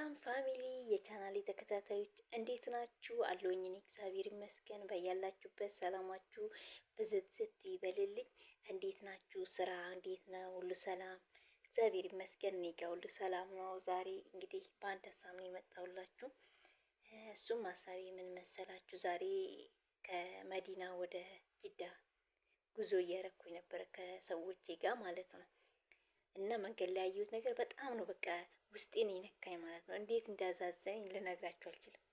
ሰላም family የቻናሌ ተከታታዮች እንዴት ናችሁ? አለሁኝ እኔ እግዚአብሔር ይመስገን። በያላችሁበት ሰላማችሁ ብዝትዝት ይበልልኝ። እንዴት ናችሁ? ስራ እንዴት ነው? ሁሉ ሰላም? እግዚአብሔር ይመስገን። እኔ ጋር ሁሉ ሰላም ነው። ዛሬ እንግዲህ በአንድ ሀሳብ ነው የመጣሁላችሁ። እሱም ሀሳቤ ምን መሰላችሁ? ዛሬ ከመዲና ወደ ጅዳ ጉዞ እያረኩኝ ነበረ ከሰዎቼ ጋር ማለት ነው። እና መንገድ ላይ ያየሁት ነገር በጣም ነው በቃ ውስጤን የነካኝ ማለት ነው። እንዴት እንዳዛዘነኝ ልነግራችሁ አልችልም።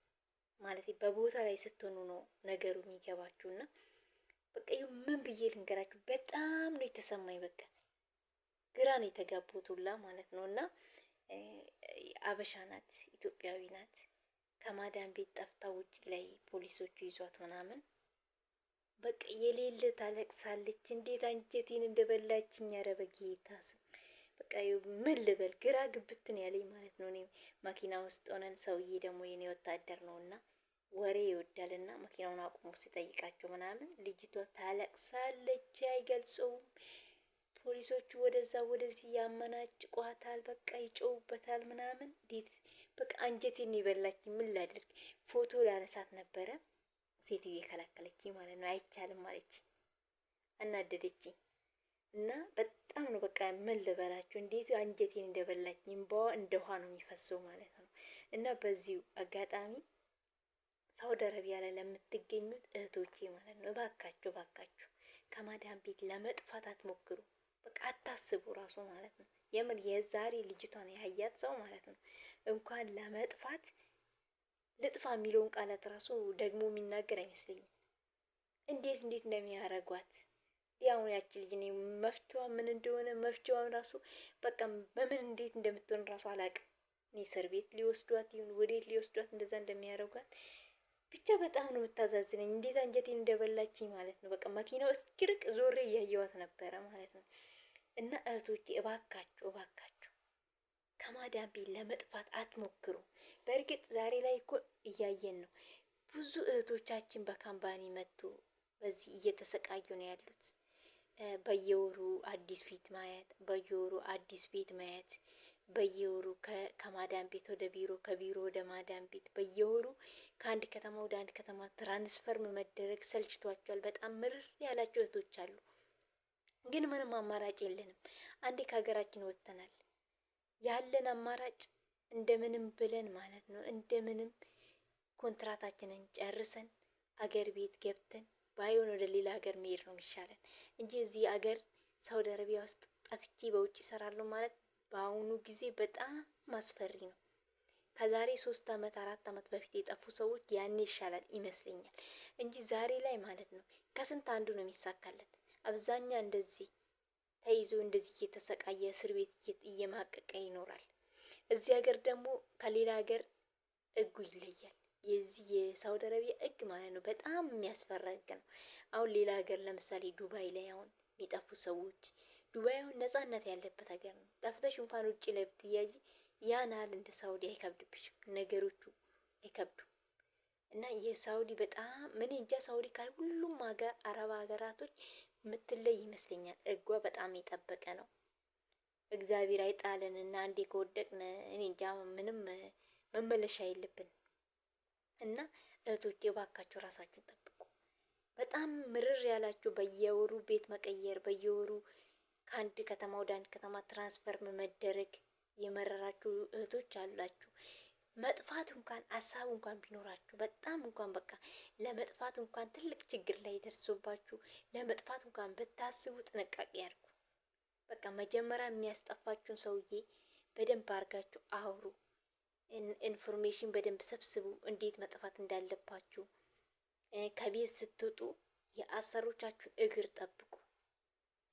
ማለት በቦታ ላይ ስትሆኑ ነው ነገሩ የሚገባችሁ። እና በቃ ምን ብዬ ልንገራችሁ፣ በጣም ነው የተሰማኝ። በቃ ግራ ነው የተጋቡት ሁላ ማለት ነው። እና አበሻ ናት፣ ኢትዮጵያዊ ናት። ከማዳን ቤት ጠፍታ ውጭ ላይ ፖሊሶቹ ይዟት ምናምን በቃ የሌለ ታለቅሳለች። እንዴት አንጀቴን እንደበላችኝ! ኧረ በጌታ ስም በቃ ምን ልበል፣ ግራ ግብትን ያለኝ ማለት ነው። እኔ መኪና ውስጥ ሆነን ሰውዬ ደግሞ የኔ ወታደር ነው እና ወሬ ይወዳልና መኪናውን አቁሞ ሲጠይቃቸው ምናምን ልጅቷ ታለቅሳለች፣ አይገልጸውም። ፖሊሶቹ ወደዛ ወደዚህ ያመናጭቋታል፣ በቃ ይጮውበታል ምናምን። እንዴት በቃ አንጀቴን የበላች። ምን ላድርግ? ፎቶ ላነሳት ነበረ፣ ሴትዮ የከለከለችኝ ማለት ነው። አይቻልም አለች፣ አናደደችኝ። እና በጣም ነው በቃ ምን ልበላችሁ፣ እንዴት አንጀቴን እንደበላችኝ፣ እምባዋ እንደ ውሃ ነው የሚፈሰው ማለት ነው። እና በዚሁ አጋጣሚ ሳውዲ አረቢያ ላይ ለምትገኙት እህቶቼ ማለት ነው፣ እባካችሁ እባካችሁ ከማዳም ቤት ለመጥፋት አትሞክሩ። በቃ አታስቡ ራሱ ማለት ነው። የምን የዛሬ ልጅቷን ያያት ሰው ማለት ነው እንኳን ለመጥፋት ልጥፋ የሚለውን ቃላት ራሱ ደግሞ የሚናገር አይመስለኝም። እንዴት እንዴት እንደሚያረጓት ያው ያቺ ልጅ እኔ መፍትዋ ምን እንደሆነ መፍትዋን ራሱ በቃ በምን እንዴት እንደምትሆን ራሱ አላውቅም። እኔ እስር ቤት ሊወስዷት ይሁን ወዴት ሊወስዷት እንደዛ እንደሚያደርጓት ብቻ በጣም ነው የምታዛዝነኝ። እንዴት አንጀቴን እንደበላችኝ ማለት ነው። በቃ መኪናው እስኪርቅ ዞሬ እያየዋት ነበረ ማለት ነው። እና እህቶቼ እባካችሁ እባካችሁ ከማዳም ቤት ለመጥፋት አትሞክሩ። በእርግጥ ዛሬ ላይ እኮ እያየን ነው ብዙ እህቶቻችን በ company መጥቶ በዚህ እየተሰቃዩ ነው ያሉት። በየወሩ አዲስ ፊት ማየት፣ በየወሩ አዲስ ቤት ማየት፣ በየወሩ ከማዳም ቤት ወደ ቢሮ፣ ከቢሮ ወደ ማዳም ቤት፣ በየወሩ ከአንድ ከተማ ወደ አንድ ከተማ transfer መደረግ ሰልችቷቸዋል። በጣም ምርር ያላቸው እህቶች አሉ። ግን ምንም አማራጭ የለንም። አንዴ ከሀገራችን ወጥተናል። ያለን አማራጭ እንደምንም ብለን ማለት ነው እንደምንም ኮንትራታችንን ጨርሰን አገር ቤት ገብተን ባይሆን ወደ ሌላ ሀገር መሄድ ነው የሚሻለን እንጂ እዚህ ሀገር ሳውዲ አረቢያ ውስጥ ጠፍቼ በውጭ እሰራለሁ ማለት በአሁኑ ጊዜ በጣም አስፈሪ ነው። ከዛሬ 3 አመት 4 አመት በፊት የጠፉ ሰዎች ያኔ ይሻላል ይመስለኛል እንጂ ዛሬ ላይ ማለት ነው ከስንት አንዱ ነው የሚሳካለት። አብዛኛ እንደዚህ ተይዞ እንደዚህ እየተሰቃየ እስር ቤት እየማቀቀ ይኖራል። እዚህ ሀገር ደግሞ ከሌላ ሀገር ህጉ ይለያል። የዚህ የሳውዲ አረቢያ ህግ ማለት ነው በጣም የሚያስፈራ ህግ ነው። አሁን ሌላ ሀገር ለምሳሌ ዱባይ ላይ አሁን የሚጠፉ ሰዎች ዱባይ አሁን ነጻነት ያለበት ሀገር ነው። ጠፍተሽ እንኳን ውጭ ላይ ብትያጂ ያን ያህል እንደ ሳውዲ አይከብድብሽም፣ ነገሮቹ አይከብዱም። እና የሳውዲ በጣም ምን እንጃ ሳውዲ ሁሉም ሀገር አረብ ሀገራቶች የምትለይ ይመስለኛል። ህጓ በጣም የጠበቀ ነው። እግዚአብሔር አይጣለን እና አንዴ ከወደቅን እኔ እንጃ ምንም መመለሻ የለብን። እና እህቶቼ እባካችሁ ራሳችሁን ጠብቁ። በጣም ምርር ያላችሁ በየወሩ ቤት መቀየር፣ በየወሩ ከአንድ ከተማ ወደ አንድ ከተማ transfer መደረግ የመረራችሁ እህቶች አላችሁ። መጥፋት እንኳን ሀሳብ እንኳን ቢኖራችሁ በጣም እንኳን በቃ ለመጥፋት እንኳን ትልቅ ችግር ላይ ደርሶባችሁ ለመጥፋት እንኳን ብታስቡ ጥንቃቄ ያድርጉ። በቃ መጀመሪያ የሚያስጠፋችሁን ሰውዬ በደንብ አድርጋችሁ አውሩ። information በደንብ ሰብስቡ፣ እንዴት መጥፋት እንዳለባችሁ። ከቤት ስትወጡ የአሰሪዎቻችሁን እግር ጠብቁ።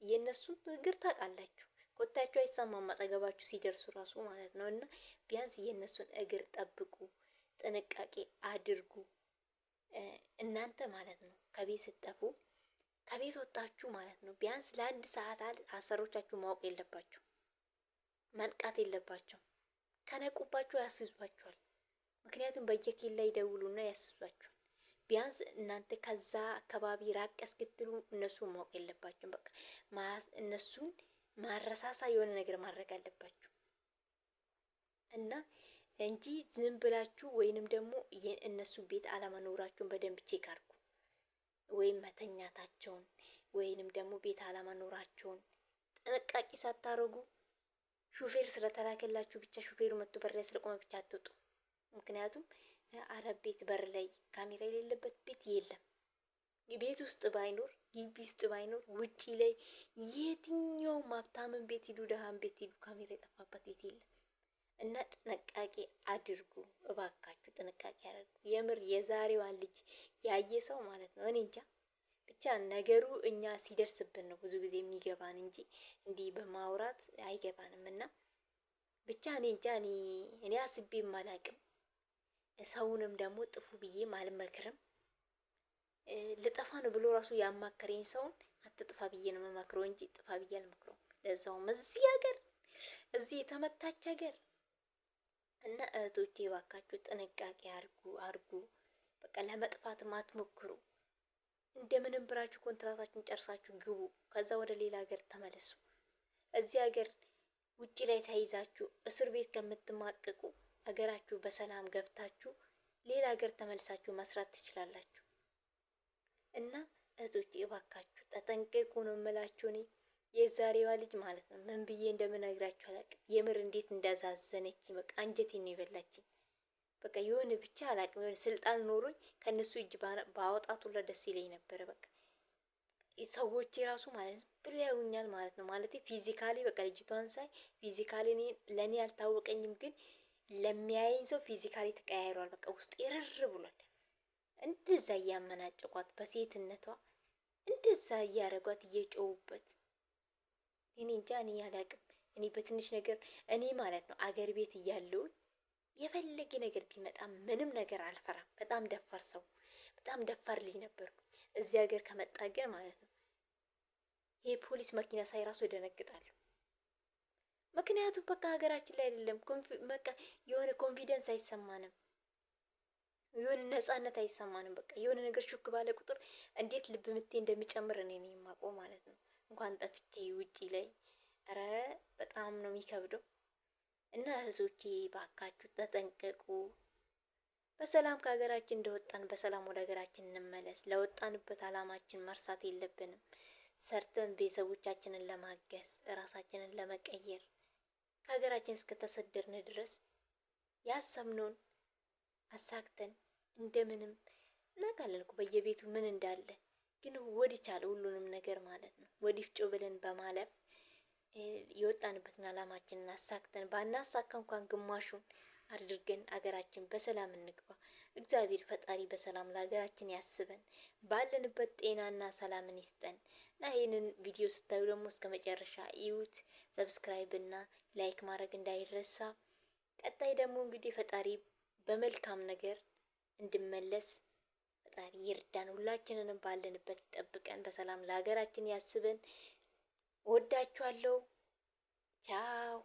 የእነሱን እግር ታውቃላችሁ፣ ኮታችሁ አይሰማም አጠገባችሁ ሲደርሱ ራሱ ማለት ነው። እና ቢያንስ የእነሱን እግር ጠብቁ፣ ጥንቃቄ አድርጉ። እናንተ ማለት ነው ከቤት ስትጠፉ ከቤት ወጣችሁ ማለት ነው ቢያንስ ለአንድ ሰዓት አሰሪዎቻችሁ ማወቅ የለባቸው፣ መንቃት የለባቸው። ከነቁባችሁ ያስይዟችኋል። ምክንያቱም በየኬላ ይደውሉና ያስይዟችኋል። ቢያንስ እናንተ ከዛ አካባቢ ራቅ እስክትሉ እነሱ ማወቅ የለባችሁም። በቃ እነሱን ማረሳሳ የሆነ ነገር ማድረግ አለባችሁ። እና እንጂ ዝም ብላችሁ ወይንም ደግሞ የእነሱ ቤት አለመኖራችሁን በደንብ check አድርጉ። ወይም መተኛታቸውን ወይንም ደግሞ ቤት አለመኖራቸውን ጥንቃቄ ሳታረጉ ሹፌር ስለተላከላችሁ ብቻ ሹፌሩ መጥቶ በር ላይ ስለቆመ ብቻ አትወጡ። ምክንያቱም አረብ ቤት በር ላይ ካሜራ የሌለበት ቤት የለም። ቤት ውስጥ ባይኖር ግቢ ውስጥ ባይኖር ውጪ ላይ የትኛውም ሀብታምን ቤት ሂዱ፣ ደሃን ቤት ሂዱ፣ ካሜራ የጠፋበት ቤት የለም። እና ጥንቃቄ አድርጉ እባካችሁ፣ ጥንቃቄ አድርጉ። የምር የዛሬዋን ልጅ ያየ ሰው ማለት ነው እኔ እንጃ ብቻ ነገሩ እኛ ሲደርስብን ነው ብዙ ጊዜ የሚገባን እንጂ እንዲህ በማውራት አይገባንም። እና ብቻ እኔ እንጃ እኔ አስቤም አላቅም። ሰውንም ደግሞ ጥፉ ብዬም አልመክርም። ልጠፋ ነው ብሎ ራሱ ያማከረኝ ሰውን አትጥፋ ብዬ ነው የምመክረው እንጂ ጥፋ ብዬ አልመክረውም። ለዛውም እዚህ ሀገር እዚህ የተመታች ሀገር እና እህቶቼ ባካችሁ ጥንቃቄ አርጉ አርጉ። በቃ ለመጥፋት አትሞክሩ። እንደምንም ብራችሁ ኮንትራታችሁን ጨርሳችሁ ግቡ። ከዛ ወደ ሌላ ሀገር ተመለሱ። እዚህ ሀገር ውጭ ላይ ተይዛችሁ እስር ቤት ከምትማቅቁ ሀገራችሁ በሰላም ገብታችሁ ሌላ ሀገር ተመልሳችሁ መስራት ትችላላችሁ። እና እህቶቼ እባካችሁ ተጠንቀቁ ነው የምላችሁ። እኔ የዛሬዋ ልጅ ማለት ነው ምን ብዬ እንደምነግራችሁ አላውቅም። የምር እንዴት እንዳዛዘነች በቃ አንጀቴን ነው የበላችኝ። በቃ የሆነ ብቻ አላውቅም። የሆነ ስልጣን ኖሮኝ ከእነሱ እጅ ባወጣት ሁላ ደስ ይለኝ ነበረ። በቃ ሰዎች የራሱ ማለት ነው ብሎ ያዩኛል ማለት ነው። ማለት physically በቃ ልጅቷን ሳይ physically ለእኔ አልታወቀኝም፣ ግን ለሚያየኝ ሰው physically ተቀያይሯል። በቃ ውስጥ የረር ብሏል። እንደዛ እያመናጨቋት በሴትነቷ እንደዛ እያረጓት እየጮሁበት፣ እኔ እንጃ እኔ አላቅም። እኔ በትንሽ ነገር እኔ ማለት ነው አገር ቤት እያለሁኝ የፈለገ ነገር ቢመጣ ምንም ነገር አልፈራም። በጣም ደፋር ሰው፣ በጣም ደፋር ልጅ ነበርኩ። እዚህ ሀገር ከመጣ ግን ማለት ነው የፖሊስ መኪና ሳይ ራሱ እደነግጣለሁ። ምክንያቱም በቃ ሀገራችን ላይ አይደለም፣ በቃ የሆነ confidence አይሰማንም፣ የሆነ ነጻነት አይሰማንም። በቃ የሆነ ነገር ሹክ ባለ ቁጥር እንዴት ልብ ምቴ እንደሚጨምር እኔ ነኝ የማውቀው ማለት ነው። እንኳን ጠፍቼ ውጪ ላይ ኧረ በጣም ነው የሚከብደው። እና እህቶቼ ባካችሁ ተጠንቀቁ። በሰላም ከሀገራችን እንደወጣን በሰላም ወደ ሀገራችን እንመለስ። ለወጣንበት አላማችን መርሳት የለብንም። ሰርተን ቤተሰቦቻችንን ለማገዝ ራሳችንን ለመቀየር ከሀገራችን እስከተሰደድን ድረስ ያሰብነውን አሳክተን እንደምንም እናውቃለን እኮ በየቤቱ ምን እንዳለ፣ ግን ወዲቻለ ሁሉንም ነገር ማለት ነው ወዲፍጮ ብለን በማለፍ የወጣንበትን አላማችንን አሳክተን ባናሳካ እንኳን ግማሹን አድርገን አገራችን በሰላም እንግባ። እግዚአብሔር ፈጣሪ በሰላም ለሀገራችን ያስበን፣ ባለንበት ጤናና ሰላምን ይስጠን። እና ይህንን ቪዲዮ ስታዩ ደግሞ እስከ መጨረሻ እዩት። subscribe እና like ማድረግ እንዳይረሳ። ቀጣይ ደግሞ እንግዲህ ፈጣሪ በመልካም ነገር እንድመለስ ፈጣሪ ይርዳን። ሁላችንንም ባለንበት ይጠብቀን፣ በሰላም ለሀገራችን ያስበን። ወዳችኋለሁ። ቻው።